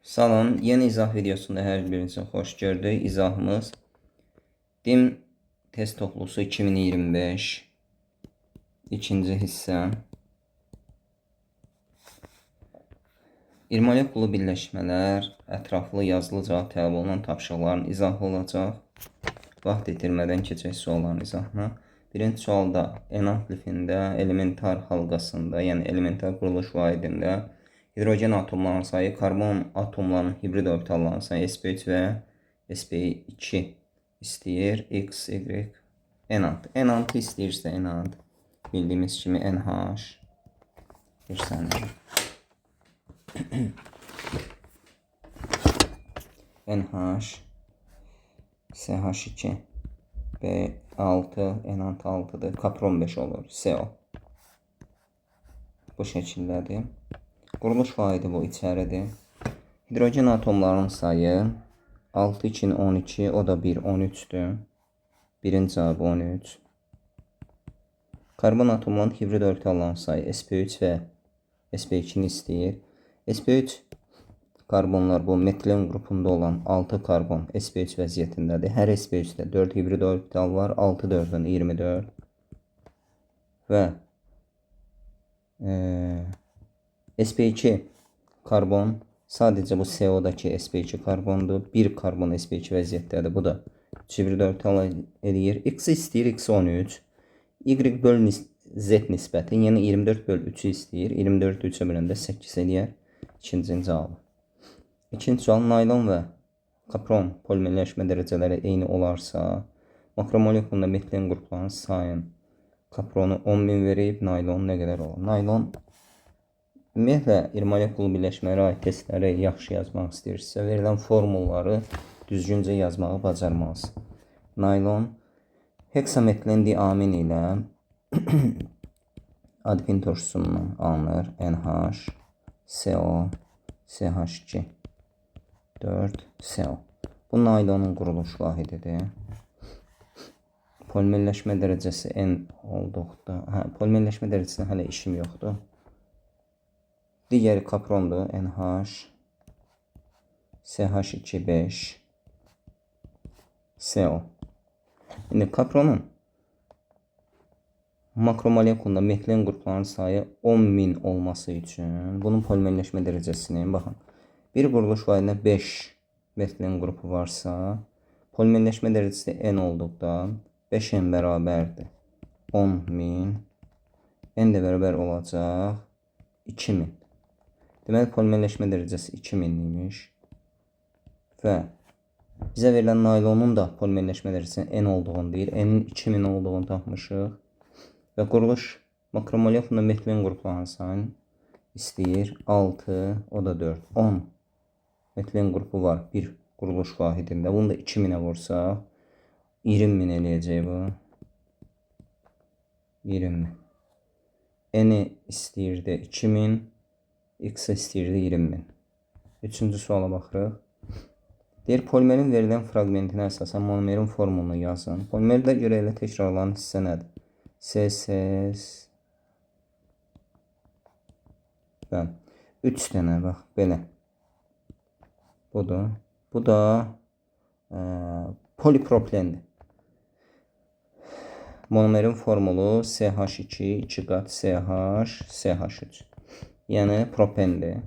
Salam, yeni izah videosunda hər birinizi xoş gördük. İzahımız DİM test toplusu 2025 ikinci hissə. İri molekullu birləşmələr, ətraflı yazılı cavab tələb olunan tapşırıqların izahı olacaq. Vaxt itirmədən keçək sualların izahına. Birinci sualda enant lifində elementar halqasında, yəni elementar quruluş vahidində hidrogen atomlarının sayı, karbon atomlarının hibrid orbitallarının sayı sp3 və sp2 istəyir. X, Y, enant. Enantı istəyirsə enant. Bildiyimiz kimi NH. Bir saniyə. NH SH2 B6 enant 6-dır. Kapron 5 olur. CO. Bu şəkildədir. Quruluş vahidi bu içəridir. Hidrogen atomlarının sayı 6 2 12, o da 1 13-dür. Birinci cavabı 13. Karbon atomlarının hibrid orbitallarının sayı sp3 və sp2-ni istəyir. sp3 karbonlar bu metilen qrupunda olan 6 karbon sp3 vəziyyətindədir. Hər sp3-də 4 hibrid orbital var. 6 4-ün 24 və sp2 karbon sadəcə bu CO-dakı sp2 karbondur. 1 karbon sp2 vəziyyətdədir. Bu da 3 hibrid orbital eləyir. X istəyir, X 13. Y böl Z nisbəti, yəni 24 böl 3-ü istəyir. 24-ü 3-ə böləndə 8 eləyər. İkincinin cavabı. İkinci sual naylon və kapron polimerləşmə dərəcələri eyni olarsa, makromolekulunda metilen qruplarının sayın. Kapronu 10.000 verib, naylon nə qədər olar? Naylon ümumiyyətlə iri molekullu birləşmələrə aid testləri yaxşı yazmaq istəyirsinizsə, verilən formulları düzgüncə yazmağı bacarmalısınız. Naylon heksametilen diamin ilə adipin turşusundan alınır. NH, CO, CH2, 4, CO. Bu naylonun quruluş vahididir. Polimerləşmə dərəcəsi N olduqda, hə, polimerləşmə dərəcəsinə hələ işim yoxdur. Digəri kaprondur. NH, CH2, 5, CO. İndi kapronun makromolekulunda metilen qruplarının sayı 10.000 olması üçün bunun polimerləşmə dərəcəsini baxın. Bir quruluş vahidində 5 metilen qrupu varsa, polimerləşmə dərəcəsi N olduqda 5N bərabərdir 10.000, N də bərabər olacaq 2000. Deməli polimerləşmə dərəcəsi 2000 imiş. Və bizə verilən naylonun da polimerləşmə dərəcəsinin N olduğunu deyir. N-in 2000 olduğunu tapmışıq. Və quruluş makromolekulunda metilen qruplarının sayını istəyir. 6, o da 4, 10 metilen qrupu var bir quruluş vahidində. Bunu da 2000-ə vursaq 20.000 eləyəcək bu. 20.000. N-i istəyirdi 2000, X istəyirdi 20.000. Üçüncü suala baxırıq. Deyir, polimerin verilən fraqmentinə əsasən monomerin formulunu yazın. Polimerdə görə elə təkrarlanan hissə nədir? C, C, S. Bəli. 3 dənə, bax, belə. Budur. Bu da polipropilendir. Monomerin formulu CH2, 2 qat CH, CH3. Yəni propendir.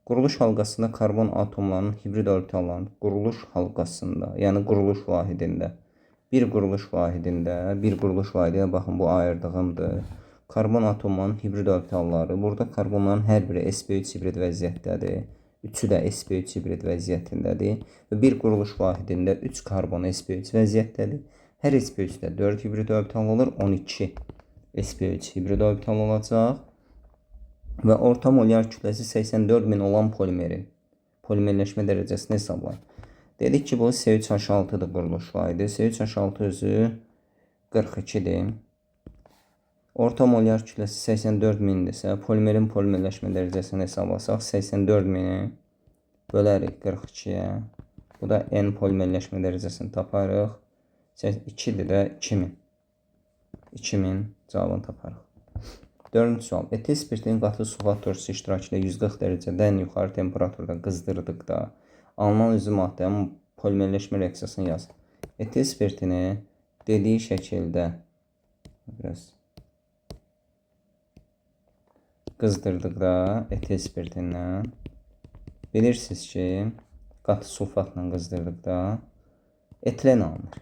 Quruluş halqasında karbon atomlarının hibrid orbitallarının quruluş halqasında, yəni quruluş vahidində, bir quruluş vahidində, bir quruluş vahidinə baxın, bu ayırdığımdır. Karbon atomlarının hibrid orbitalları. Burada karbonların hər biri sp3 hibrid vəziyyətdədir. Üçü də sp3 hibrid vəziyyətindədir. Və bir quruluş vahidində 3 karbon sp3 vəziyyətdədir. Hər sp3-də 4 hibrid orbital olur. 12 sp3 hibrid orbital olacaq. Və orta molyar kütləsi 84.000 olan polimerin polimerləşmə dərəcəsini hesablayın. Dedik ki, bu C3H6-dır quruluş vahidi. C3H6 özü 42-dir. Orta molyar kütləsi 84.000-dirsə, polimerin polimerləşmə dərəcəsini hesablasaq 84.000-i bölərik 42-yə. Bu da N polimerləşmə dərəcəsini taparıq. 2-dir də 2000. 2000 cavabını taparıq. Dördüncü sual. Etil spirtinin qatı sulfat turşusu iştirakı ilə 140 dərəcədən yuxarı temperaturda qızdırdıqda alınan üzvü maddənin polimerləşmə reaksiyasını yazın. Etil spirtini dediyi şəkildə biraz qızdırdıqda etil spirtindən bilirsiniz ki, qatı sulfatla qızdırdıqda etilen alınır.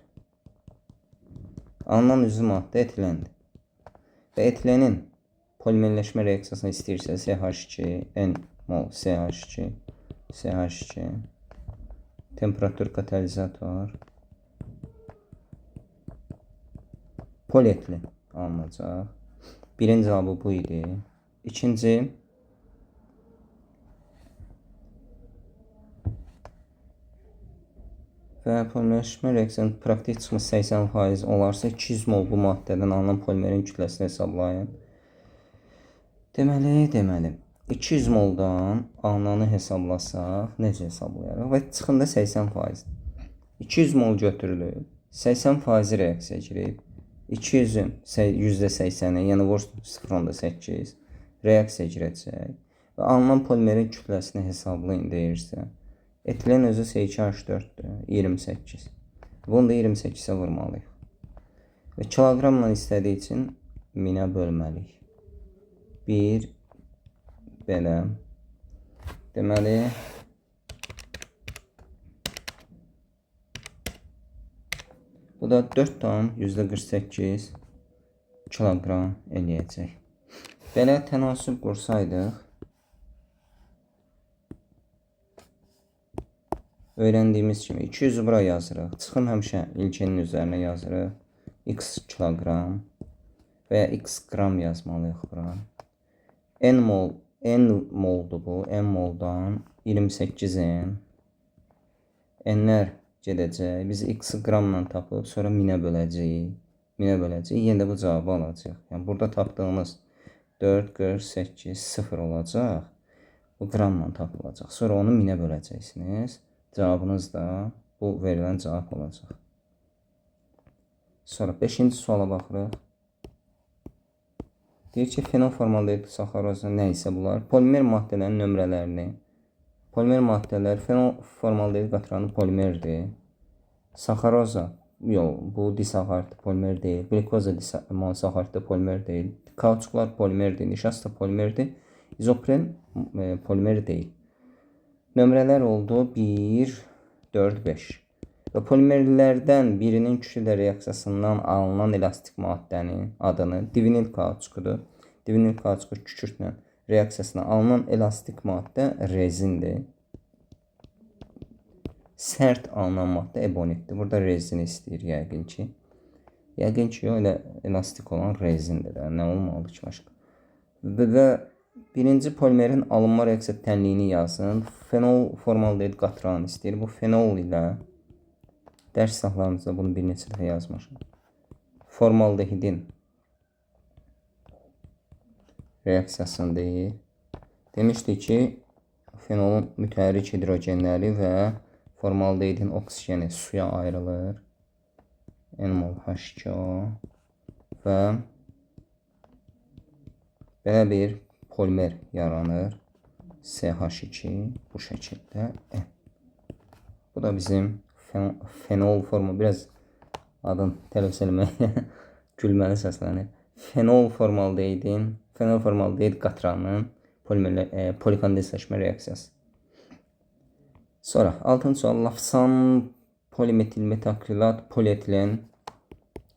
Alınan üzvü maddə etilendir. Və etilenin polimerləşmə reaksiyasını istəyirsə CH2, N mol CH2, CH2, temperatur katalizator, polietilen alınacaq. Birinci cavabı bu idi. İkinci, və polimerləşmə reaksiyasının praktik çıxımı 80% olarsa 200 mol bu maddədən alınan polimerin kütləsini hesablayın. Deməli, 200 moldan alınanı hesablasaq, necə hesablayarıq? Və çıxımda 80%. 200 mol götürülüb, 80% reaksiya girib, 200-ün %80-i, yəni vursun 0,8 reaksiya girəcək və alınan polimerin kütləsini hesablayın deyirsə, etilen özü C2H4-dür, 28. Bunu da 28-ə vurmalıyıq. Və kiloqramla istədiyi üçün 1000-ə bölməliyik. 1 belə. Deməli, bu da 4,48 kiloqram eləyəcək. Belə tənasüb qursaydıq, öyrəndiyimiz kimi 200-ü bura yazırıq. Çıxım həmişə ilkinin üzərinə yazırıq. X kiloqram və ya x qram yazmalıyıq bura. N mol, N moldur bu. N moldan 28 N. N-lər gedəcək. Biz x-i qramla tapıb sonra 1000-ə böləcəyik. 1000-ə böləcəyik. Yenə də bu cavabı alacaq. Yəni burada tapdığımız 4, 48, 0 olacaq. Bu qramla tapılacaq. Sonra onu 1000-ə böləcəksiniz. Cavabınız da bu verilən cavab olacaq. Sonra 5-ci suala baxırıq. Deyir ki, fenol formaldehid saxaroza nə isə bunlar. Polimer maddələrin nömrələrini. Polimer maddələr fenol formaldehid qatranı polimerdir. Saxaroza, yox, bu disaxarid polimer deyil. Qlikoza monosaxarid polimer deyil. Kauçuklar polimerdir, nişasta polimerdir. İzopren polimer deyil. Nömrələr oldu 1, 4, 5. Və polimerlərdən birinin kütlə reaksiyasından alınan elastik maddənin adını divinil kauçukudur. Divinil kauçuku kükürdlə reaksiyasına alınan elastik maddə rezindir. Sərt alınan maddə ebonitdir. Burada rezin istəyir yəqin ki. Yəqin ki, o elə elastik olan rezindir də. Nə olmalıdır ki başqa? Və birinci polimerin alınma reaksiya tənliyini yazın. Fenol formaldehid qatranı istəyir. Bu fenol ilə dərs silahlarımızda bunu bir neçə dəfə yazmışam. Formaldehidin reaksiyasını deyir. Demişdik ki, fenolun mütəhərrik hidrogenləri və formaldehidin oksigeni suya ayrılır. N-mol H2O və belə bir polimer yaranır. CH2 bu şəkildə N. Bu da bizim fenol formu. Biraz adın tələffüz eləməyə gülməli səslənir. Fenol formaldehidin, fenol formaldehid qatranının polikondensləşmə reaksiyası. Sonra altıncı sual lafsan polimetilmetakrilat polietilen.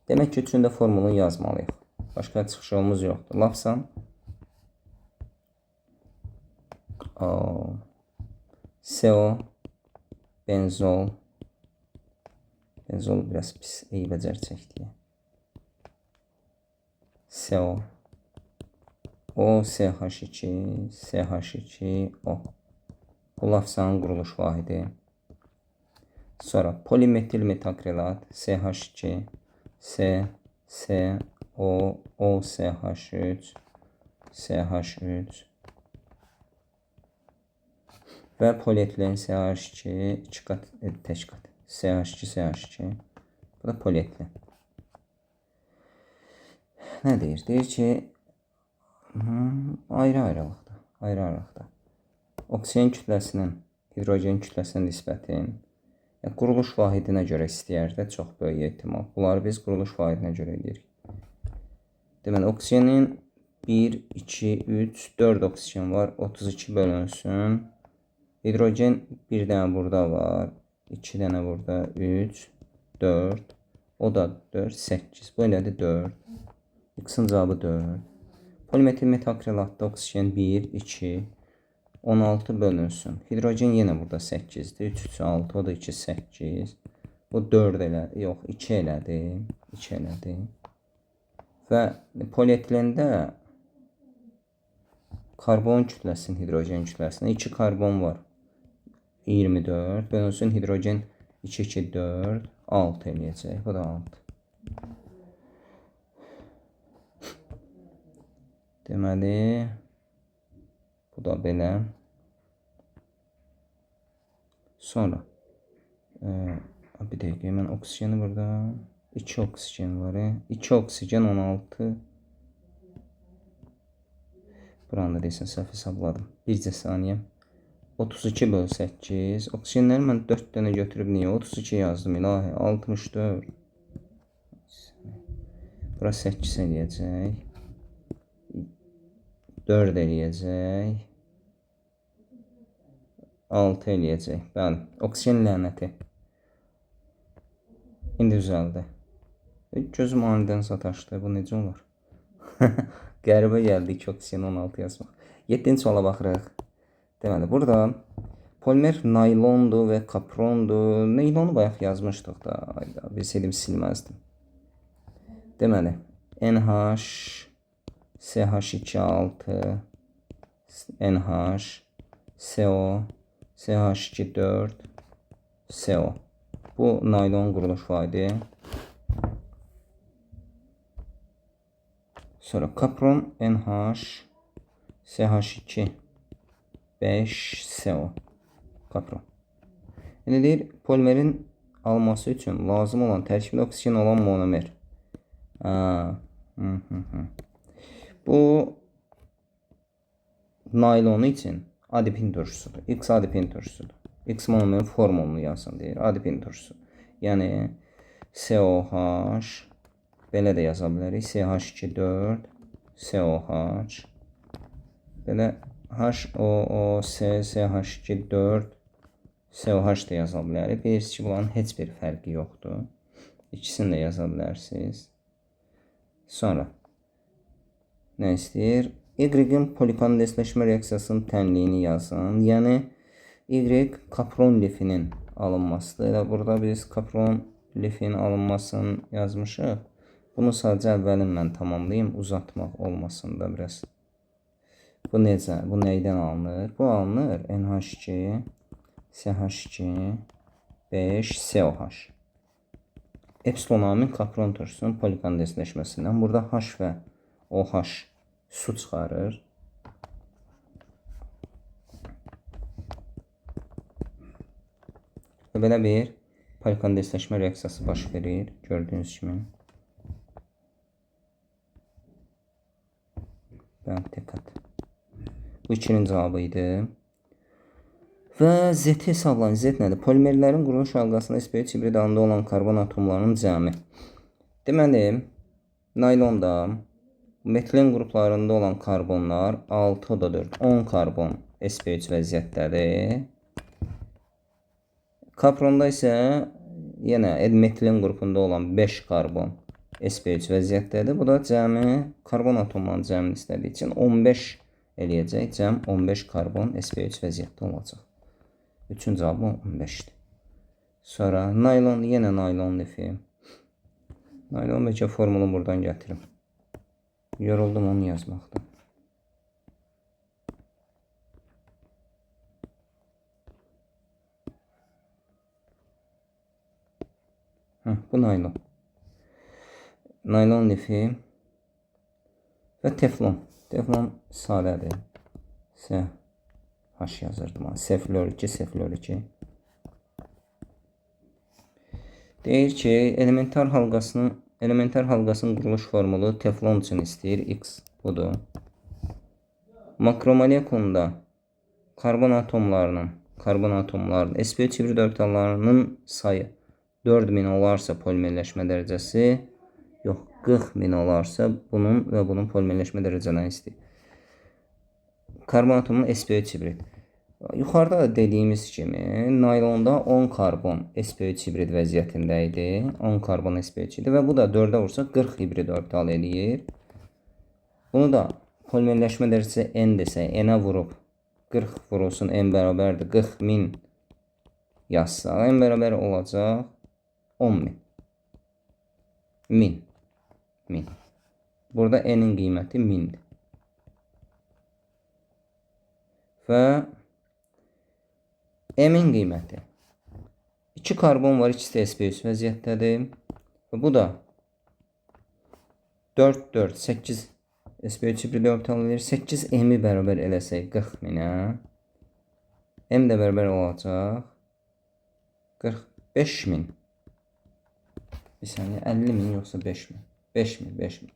Demək ki, üçünü də formulunu yazmalıyıq. Başqa çıxış yolumuz yoxdur. Lafsan O, CO, benzol. Benzol biraz pis eybəcər çəkdi. CO, O, CH2, CH2, O. Bu lafsanın quruluş vahidi. Sonra polimetilmetakrilat CH2, C, C, O, O, CH3, CH3 və polietilen CH2, 2 qat, tək qat. CH2, CH2. Bu da polietilen. Nə deyir? Deyir ki, Ayrı-ayrılıqda. Ayrı-ayrılıqda. Oksigen kütləsinin hidrogen kütləsinə nisbətin yəni, quruluş vahidinə görə istəyər də çox böyük ehtimal. Bunları biz quruluş vahidinə görə edirik. Deməli, oksigenin 1, 2, 3, 4 oksigen var. 32 bölünsün. Hidrogen bir dənə burada var. 2 dənə burada. 3, 4. O da 4, 8. Bu elədi 4. X-in cavabı 4. Polimetil metakrilatda oksigen 1, 2, 16 bölünsün. Hidrogen yenə burada 8-dir. 3, 3, 6, o da 2, 8. Bu 4 elə, yox, 2 elədi. 2 elədi. Və polietilende karbon kütləsinin hidrogen kütləsində 2 karbon var. 24 bölünsün hidrogen 2, 2, 4, 6 eləyəcək. Bu da 6. Deməli, bu da belə. Sonra, bir dəqiqə, mən oksigeni burada, 2 oksigen var. 2 oksigen 16. Buranı da deyəsən səhv hesabladım. Bircə saniyə. 32 böl 8. Oksigenləri mən 4 dənə götürüb niyə 32 yazdım? İlahi, 64. Bura 8 eləyəcək. 4 eləyəcək. 6 eləyəcək. Bəli, oksigen lənəti. İndi düzəldi. Gözüm anidən sataşdı. Bu necə olar? Qəribə gəldi 2 oksigen 16 yazmaq. 7-ci suala baxırıq. Deməli, burada polimer naylondur və kaprondur. Naylonu bayaq yazmışdıq da. Ayda, bilsəydim silməzdim. Deməli, NH, CH2, 6, NH, CO, CH2, 4, CO. Bu naylon quruluş vahidi. Sonra kapron NH, CH2, 5, CO. Kapron. İndi deyir, polimerin alması üçün lazım olan tərkibində oksigen olan monomer. Bu naylonu üçün adipin turşusudur. X adipin turşusudur. X monomerin formulunu yazsın deyir. Adipin turşusu. Yəni COH belə də yaza bilərik. CH2 4 COH belə HOO S CH2 4 COH da yaza bilərik. Bilirsiniz ki, bunların heç bir fərqi yoxdur. İkisini də yaza bilərsiniz. Sonra nə istəyir? Y-in polikondensləşmə reaksiyasının tənliyini yazın. Yəni Y kapron lifinin alınmasıdır. Elə burada biz kapron lifinin alınmasını yazmışıq. Bunu sadəcə əvvəlin mən tamamlayayım. Uzatmaq olmasın da biraz. Bu necə? Bu neydən alınır? Bu alınır NH2, CH2, 5, COH. Epsilon amin kapron turşusunun polikondensləşməsindən. Burada H və OH su çıxarır. Və belə bir polikondensləşmə reaksiyası baş verir. Gördüyünüz kimi. Bəli, tek at. Bu 2-nin cavabı idi. Və Z hesablayın. Z nədir? Polimerlərin quruluş halqasında sp3 hibrid halında olan karbon atomlarının cəmi. Deməli, naylonda metilen qruplarında olan karbonlar 6, o da 4, 10 karbon sp3 vəziyyətdədir. Kapronda isə yenə metilen qrupunda olan 5 karbon sp3 vəziyyətdədir. Bu da cəmi karbon atomlarının cəmini istədiyi üçün 15 eləyəcək. Cəm 15 karbon sp3 vəziyyətdə olacaq. Üçün cavabı 15-dir. Sonra naylon, yenə naylon lifi. Naylon bəlkə formulu buradan gətirim. Yoruldum onu yazmaqdan. Hə, bu naylon. Naylon lifi və teflon. Teflon sadədir. S H yazırdım. S flor 2, S flor 2. Deyir ki, elementar halqasının quruluş formulu teflon üçün istəyir. X budur. makromolekulunda karbon atomlarının sp3 hibrid orbitallarının sayı 4000 olarsa polimerləşmə dərəcəsi, yox 40.000 olarsa bunun və bunun polimerləşmə dərəcələrini istəyir. Karbon atomunun sp3 hibrid. Yuxarıda da dediyimiz kimi naylonda 10 karbon sp3 hibrid vəziyyətində idi. 10 karbon sp3 idi və bu da 4-ə vursa 40 hibrid orbital eləyir. Bunu da polimerləşmə dərəcəsi N desək, N-ə vurub 40 vurulsun N bərabərdir 40.000 yazsaq, N bərabər olacaq 10.000. 1000. 1000. Burada N-in qiyməti 1000-dir. Və M-in qiyməti 2 karbon var, ikisi də sp3 vəziyyətdədir. Və bu da 4, 4, 8 sp3 hibrid orbital verir. 8 M-i bərabər eləsək 40.000-ə, M də bərabər olacaq 45.000. Bir saniyə, 50.000 yoxsa 5.000? 5.000, 5.000.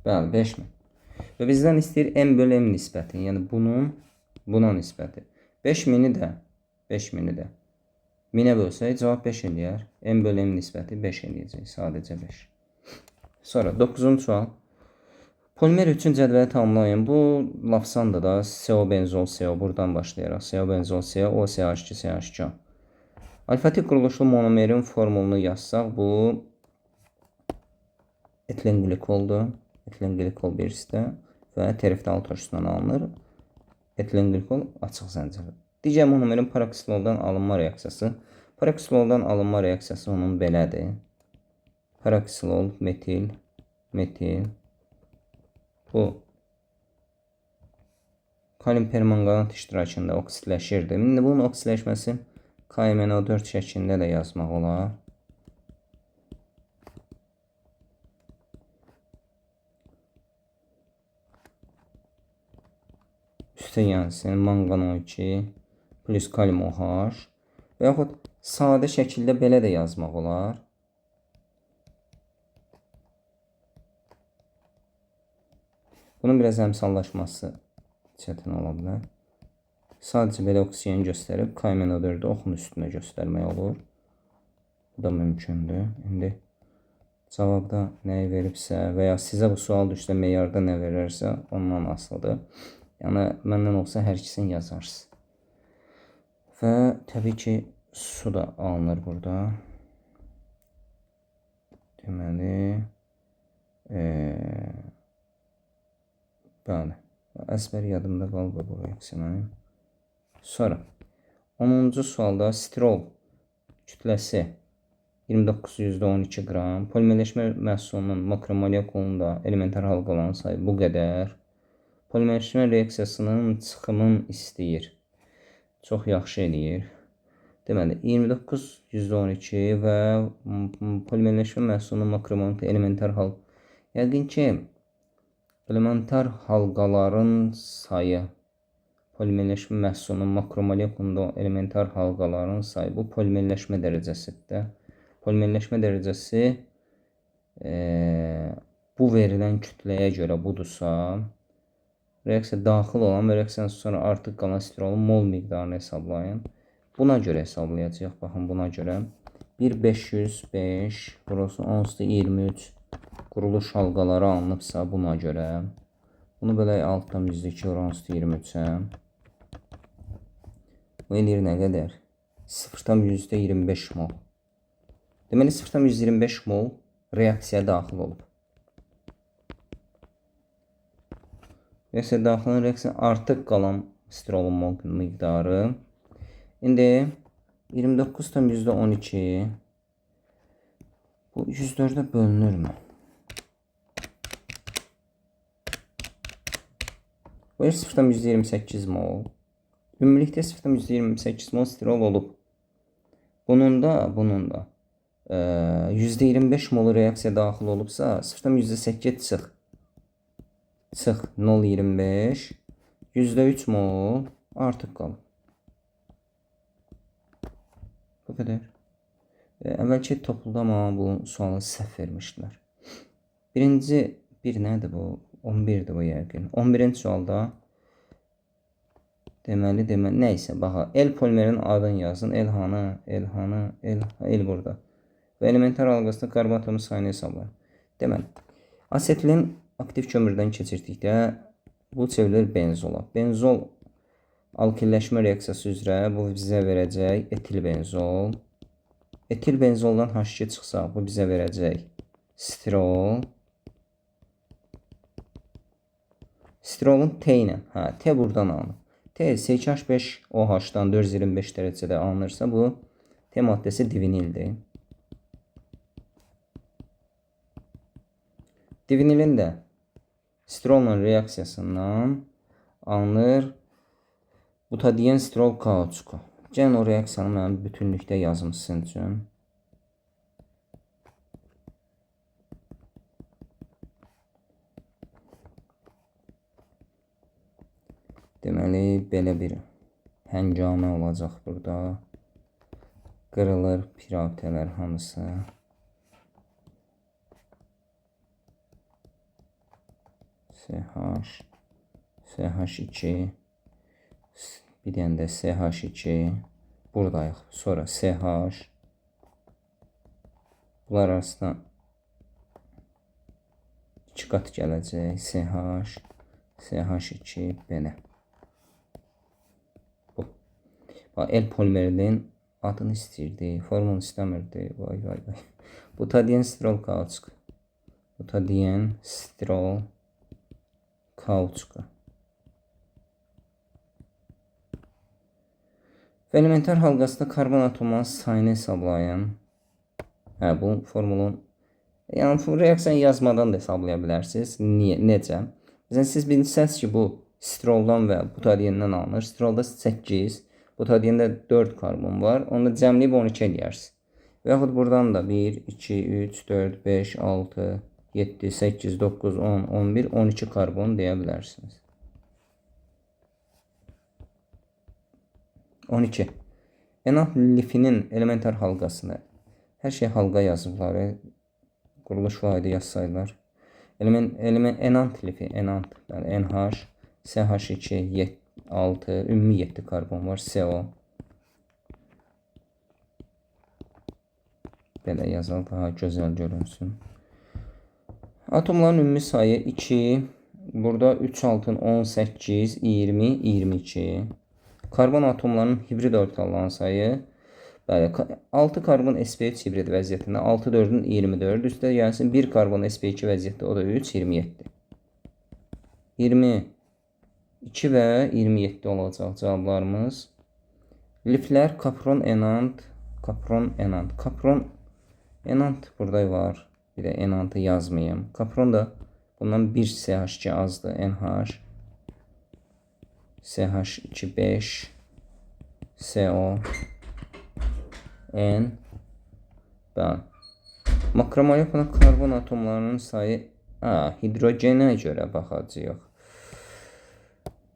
Bəli, 5.000. Və bizdən istəyir M bölü M nisbətini, yəni bunun buna nisbəti. 5.000-i də, 5.000-i də 1000-ə bölsək cavab 5 eləyər. M bölü M nisbəti 5 eləyəcək, sadəcə 5. Sonra 9-cu sual. Polimer üçün cədvəli tamamlayın. Bu lafsandır da. CO benzol CO buradan başlayaraq. CO benzol CO, O CH2 CH2. Alfatik quruluşlu monomerin formulunu yazsaq, bu etilen glikoldur. Etilen glikol birisi də və tereftal turşusundan alınır. Etilen glikol açıq zəncirdir. Digər monomerin paraksiloldan alınma reaksiyası. Paraksiloldan alınma reaksiyası onun belədir. Paraksilol, metil, metil. Bu kalium permanganat iştirakında oksidləşirdi. İndi bunun oksidləşməsi KMNO4 şəklində də yazmaq olar. Üstə gəlsin manqan O2 plus kalium OH və yaxud sadə şəkildə belə də yazmaq olar. Bunun biraz əmsallaşması çətin ola bilər. Sadəcə belə oksigen göstərib KMNO4-ü oxun üstünə göstərmək olur. Bu da mümkündür. İndi cavabda nəyi veribsə və ya sizə bu sual düşsə meyarda nə verərsə ondan asılıdır. Yəni məndən olsa hər ikisini yazarsınız. Və təbii ki su da alınır burada. Deməli, bəli, əzbər yadımda qalıb bu reaksiya mənim. Sonra 10-cu sualda stirol kütləsi 29,12 qram, polimerləşmə məhsulunun makromolekulunda elementar halqaların sayı bu qədər. Polimerləşmə reaksiyasının çıxımın istəyir. Çox yaxşı eləyir. Deməli, 29,12 və polimerləşmə məhsulunun makromolekul elementar hal. Yəqin ki, elementar halqaların sayı, polimerləşmə məhsulunun makromolekulunda elementar halqaların sayı, bu polimerləşmə dərəcəsidir də. Polimerləşmə dərəcəsi bu verilən kütləyə görə budursa, reaksiya daxil olan və reaksiyadan sonra artıq qalan stirolun mol miqdarını hesablayın. Buna görə hesablayacağıq. Baxın, buna görə 1,505 vurulsun 10,23 quruluş halqaları alınıbsa buna görə. Bunu belə 6,2 vur 10,23-ə. Bu eləyir nə qədər? 0,25 mol. Deməli 0,25 mol reaksiyaya daxil olub. Reaksiya daxil olan reaksiya artıq qalan stirolun mol miqdarı. İndi 29,12 bu 104-ə bölünürmü? Bu 0,28 mol. Ümumilikdə 0,28 mol stirol olub. Bunun da %25 molu reaksiya daxil olubsa 0,8 çıx. Çıx 0,25 %3 mol artıq qalıb. Bu qədər. Əvvəlki topluda amma bu sualı səhv vermişdilər. Birinci, bir nədir bu? 11-dir bu yəqin. 11-ci sualda deməli, nəysə, baxa, L polimerin adını yazın. L hanı, L hanı, L, L burada. Və elementar halqasında karbon atomu sayını hesablayın. Deməli, asetilin aktiv kömürdən keçirdikdə bu çevrilir benzola. Benzol alkilləşmə reaksiyası üzrə bu bizə verəcək etilbenzol. Etilbenzoldan H2 çıxsa bu bizə verəcək stirol. Stirolun T ilə, hə, T buradan alınır. T C2H5OH-dan 425 dərəcədə alınırsa bu T maddəsi divinildir. Divinilin də stirolla reaksiyasından alınır butadien stirol kauçuku. Gəlin o reaksiyanı mənim bütünlükdə yazım sizin üçün. Deməli, belə bir həngamə olacaq burada. Qırılır pirabitələr hamısı. SH, SH2, bir dənə də SH2, buradayıq. Sonra SH, bunlar arasında 2 qat gələcək. SH, SH2, belə. Bu. Bax, L polimerinin adını istəyirdi, formunu istəmirdi. Vay, vay, vay. Butadien stirol kauçuk. Butadien stirol kauçuku. Və elementar halqasında karbon atomlarının sayını hesablayın. Hə, bu formulun, yəni reaksiyanı yazmadan da hesablaya bilərsiniz. Niyə, necə? Məsələn, siz bilsəniz ki, bu stiroldan və butadiendən alınır. Stirolda 8, butadiende 4 karbon var. Onu da cəmləyib 12 eləyərsiniz. Və yaxud buradan da 1, 2, 3, 4, 5, 6, 7, 8, 9, 10, 11, 12 karbon deyə bilərsiniz. 12. Enant lifinin elementar halqasını, hər şey halqa yazıblar, quruluş vahidi yazsaydılar. Enant lifi, enant, yəni NH, SH2, 6, ümumi 7 karbon var, CO. Belə yazalım, daha gözəl görünsün. Atomların ümumi sayı 2, burada 3, 6, 18, 20, 22. Karbon atomlarının hibrid orbitallarının sayı, bəli, 6 karbon sp3 hibrid vəziyyətində, 6, 4-ün 24, üstə gəlsin 1 karbon sp2 vəziyyətdə, o da 3, 27. 22 və 27 olacaq cavablarımız. Liflər kapron enant, kapron enant, kapron enant burada var. Bir də enantı yazmayayım. Kapron da bundan 1 SH2 azdır. NH, SH2, 5, CO, N. Bəli. Makromolekulanın karbon atomlarının sayı, hidrogenə görə baxacağıq.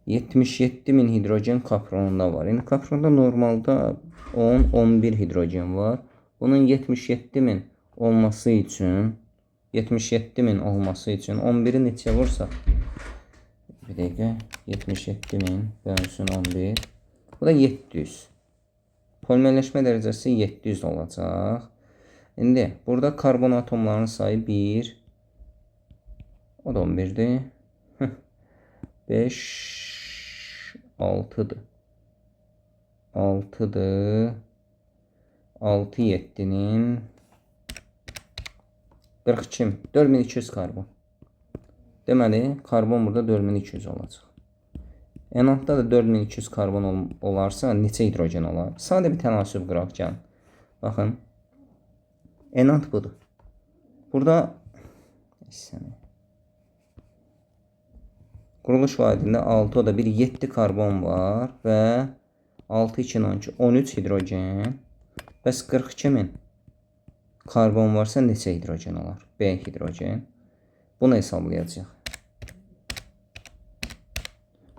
77.000 hidrogen kapronunda var. İndi kapronda normalda 10-11 hidrogen var. Bunun 77.000 olması üçün 77.000 olması üçün 11-i neçə vursaq? Bir dəqiqə. 77.000 bölünsün 11. Bu da 700. Polimerləşmə dərəcəsi 700 olacaq. İndi burada karbon atomlarının sayı 1. O da 11-dir. 5, 6-dır. 6-dır. 6, 7-nin 42, 4200 karbon. Deməli, karbon burada 4200 olacaq. Enantda da 4200 karbon olarsa, neçə hidrogen olar? Sadə bir tənasüb qıraq, gəlin. Baxın. Enant budur. Burada quruluş vahidində 6, o da bir 7 karbon var və 6, 2, 12, 13 hidrogen. Bəs 42.000 karbon varsa neçə hidrogen olar? B hidrogen. Bunu hesablayacaq.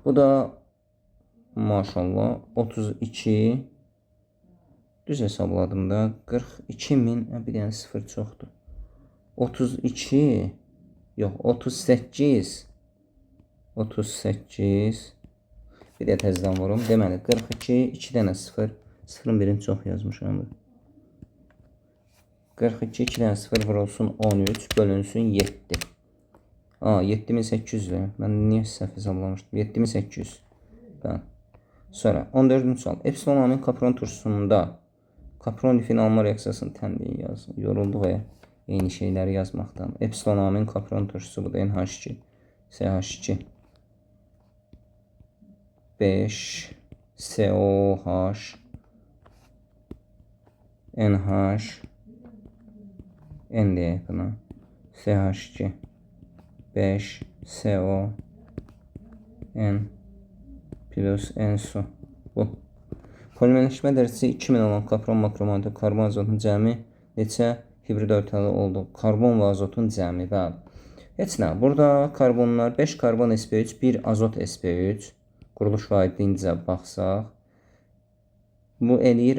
Bu da maşallah 32. Düz hesabladım da 42.000, bir dənə sıfır çoxdur. 32 Yox, 38. 38. Bir də təzədən vurum. Deməli, 42, 2 dənə 0. 0-ın birini çox yazmışam. 42, 2 dənə 0 vurulsun 13, bölünsün 7. A, 7800-dür. Mən niyə səhv hesablamışdım? 7800. Bəli. Sonra 14-cü sual. Epsilon amin kapron turşusunda kapron lifin alma reaksiyasının tənliyi yazın. Yorulduq ya eyni şeyləri yazmaqdan. Epsilon amin kapron turşusu bu da NH2, SH2, 5, SOH, NH, N deyək buna. SH2, 5, SO, N plus N su. Bu. Polimerləşmə dərəcəsi 2000 olan kapron makromolekulü karbon azotun cəmi neçə hibrid ortalı oldu? Karbon və azotun cəmi, bəli. Heç nə. Burada karbonlar 5 karbon sp3, 1 azot sp3. Quruluş vahidliyincə baxsaq, bu eləyir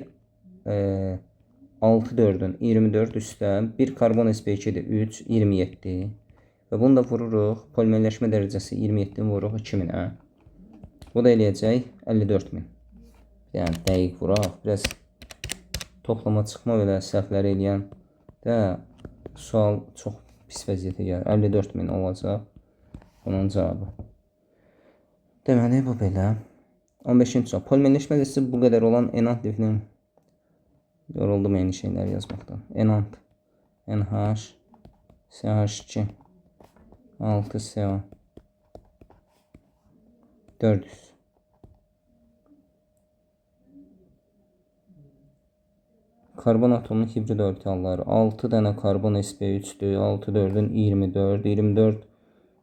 6 4-ün 24 üstə 1 karbon sp2-dir 3, 27. Və bunu da vururuq. Polimerləşmə dərəcəsi 27-ni vururuq 2000-ə. Bu da eləyəcək 54000. Yəni dəqiq vuraq. Biraz toplama çıxma belə səhvləri eləyən də sual çox pis vəziyyətə gəlir. 54000 olacaq bunun cavabı. Deməli bu belə. 15-ci sual. Polimerləşmə dərəcəsi bu qədər olan enant lifinin yoruldum eyni şeyləri yazmaqdan. Enant NH SH2 6 CO 400. Karbon atomunun hibrid orbitalları 6 dənə karbon sp3-dür. 6 4-ün 24, 24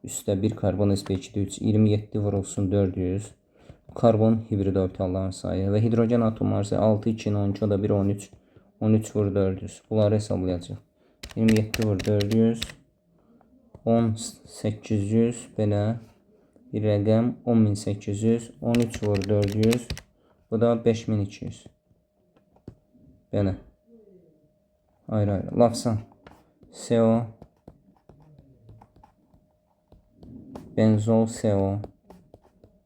üstə 1 karbon sp2-dir 3, 27 vurulsun 400. Karbon hibrid orbitallarının sayı və hidrogen atomları sayı 6, 2, 12, o da 1, 13. 13 vur 400. Bunları hesablayacaq. 27 vur 400. 10800 belə bir rəqəm 10800. 13 vur 400. Bu da 5200. Belə. Ayrı ayrı. Lavsan. CO benzol CO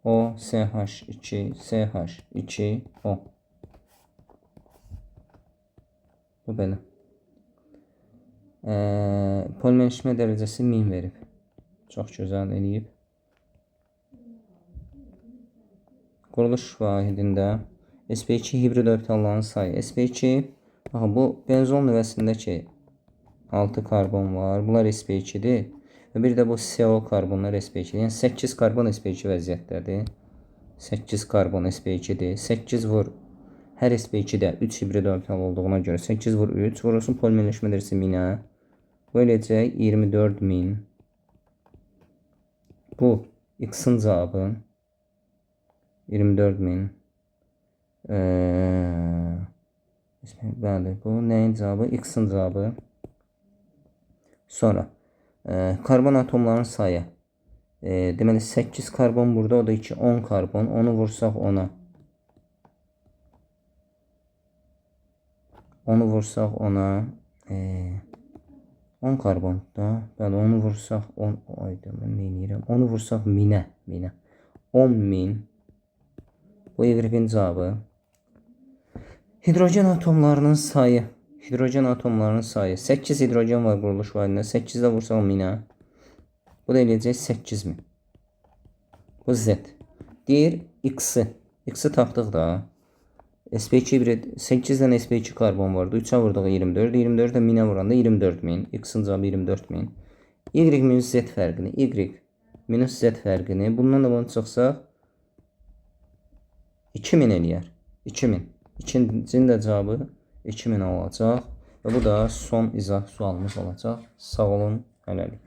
O SH2 SH2 O. Bu belə. Polimerləşmə dərəcəsi 1000 verib. Çox gözəl eləyib. Quruluş vahidində sp2 hibrid orbitallarının sayı. sp2, baxın bu benzol nüvəsindəki 6 karbon var. Bunlar sp2-dir. Və bir də bu CO karbonlar sp2-dir. Yəni 8 karbon sp2 vəziyyətdədir. 8 karbon sp2-dir. 8 vur hər sp2-də 3 hibrid orbital olduğuna görə 8 vur 3 vurulsun polimerləşmə dərəcəsi 1000-ə. Bu eləyəcək 24000. Bu X-in cavabı 24000. Bəli, bu nəyin cavabı? X-in cavabı. Sonra karbon atomlarının sayı. Deməli 8 karbon burada, o da 2, 10 karbon. Onu vursaq ona. Onu vursaq ona. 10 karbon da. Bəli, onu vursaq 10. Ayda mən nə edirəm? Onu vursaq 1000-ə, 1000-ə. 10000. Bu Y-in cavabı. Hidrogen atomlarının sayı. Hidrogen atomlarının sayı. 8 hidrogen var quruluş vahidində. 8 də vursaq 1000-ə. Bu da eləyəcək 8000. Bu Z. Deyir X-i. X-i tapdıq da. sp2 hibrid 8 dənə sp2 karbon vardı. 3-ə vurduq 24. 24 də 1000-ə vuranda 24000. X-in cavabı 24000. Y minus Z fərqini. Y minus Z fərqini. Bundan da bunu çıxsaq 2000 eləyər. 2000. İkincinin də cavabı 2000 olacaq. Və bu da son izah sualımız olacaq. Sağ olun, hələlik.